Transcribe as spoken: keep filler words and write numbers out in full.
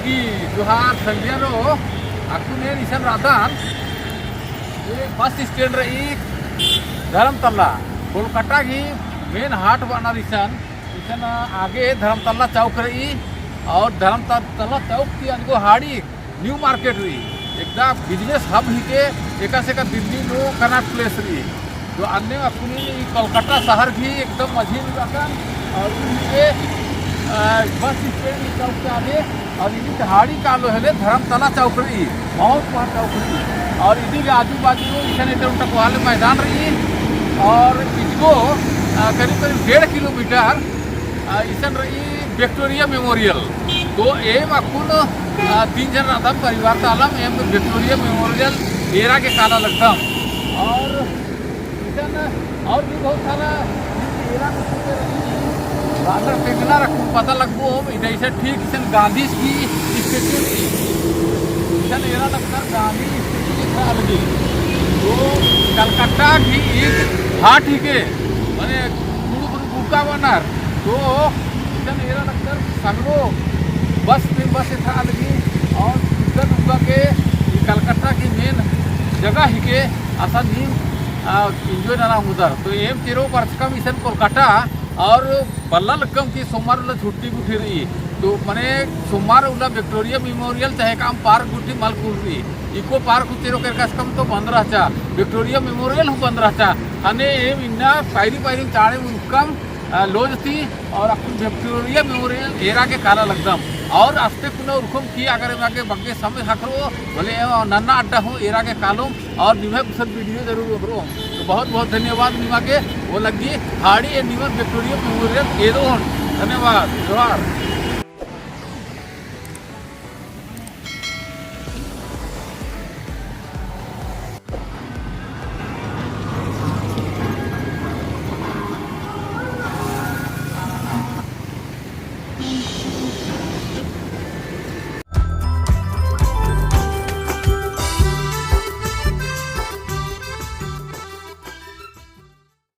कि जोहार संगियारो, अक्कुन एन इसन रअदन, ये बस स्टैंड रई धर्मतला, कोलकाता गही मेन हाट बअनर इसन, इसन आगे धर्मतला चौक रई, और धर्मतला चौक ती अजगो हाड़ी न्यू मार्केट रई, एकदा बिजनेस हब हिके, एकासे का दिल्ली नू कनॉट प्लेस रई। तो अन्ने अक्कुन ई कोलकाता शहर गही एकदम मझी नू रअदन, और ई के, अ, बस स्टैंड ई चौक के आगे, और इदी हाड़ी कालो हेले धर्मतला चौक रई, बहुत बड़ा चौक रई। और इदी के आजू बाजू इसन एते उन्टा कोहाले मैदान रई, और इजगो, अ, करीब करीब डेढ़ किलोमीटर अ, इसन रई विक्टोरिया मेमोरियल। तो एम अक्कुन, अ, तीन जन रअदम परिवार ता आलम, एम विक्टोरिया मेमोरियल एरा गे काला लगदम। और इसन और भी बहुत सारा एरा गे रई। राजा टेंगना रखुन पता लगबो, इधर इसन ठीक इसन गांधी की स्टैचू रई। इसन एरा लगदर गांधी स्टैचू एथरा अलगी। तो कलकत्ता गही एक हाट हिके, माने कुँड़ुख़ नू बुका बअनर। तो इसन एरा लगदर सगरो बस में बस एथरा लगी और इसन उनका के ई कलकत्ता की मेन जगह हिके असन नीम, आ, एंजॉय नना ओंगदर। तो एम चेरो बरचकम इसन कोलकाता और बल्ला लक्कम कि सोमवार उल्ला छुट्टी गुट्ठी रई। तो मने सोमवार उल्ला विक्टोरिया मेमोरियल चाहे काम पार्क गुट्ठी मल खुल रई। इको पार्क हूँ चेरो केरकसकम तो बंद रहचा, विक्टोरिया मेमोरियल हूँ बंद रहचा। ख़ने एम इन्ना पायरी पायरी चाड़े उरखम, आ, लॉज ती और अक्कुन विक्टोरिया मेमोरियल एरा गे काला लगदम। और अस्ते कुना उरखम कि अगर एमा गे बग्गे समय ख़क्खरो, भले एम नन्ना अड्डा हूँ एरा गे कालोम और निम्है गुसन वीडियो जरूर ओन्दरओम। तो बहुत बहुत धन्यवाद निमा गे, ओ लग्गी हाड़ी ए निमन विक्टोरिया मेमोरियल एदोन। धन्यवाद, जोहार।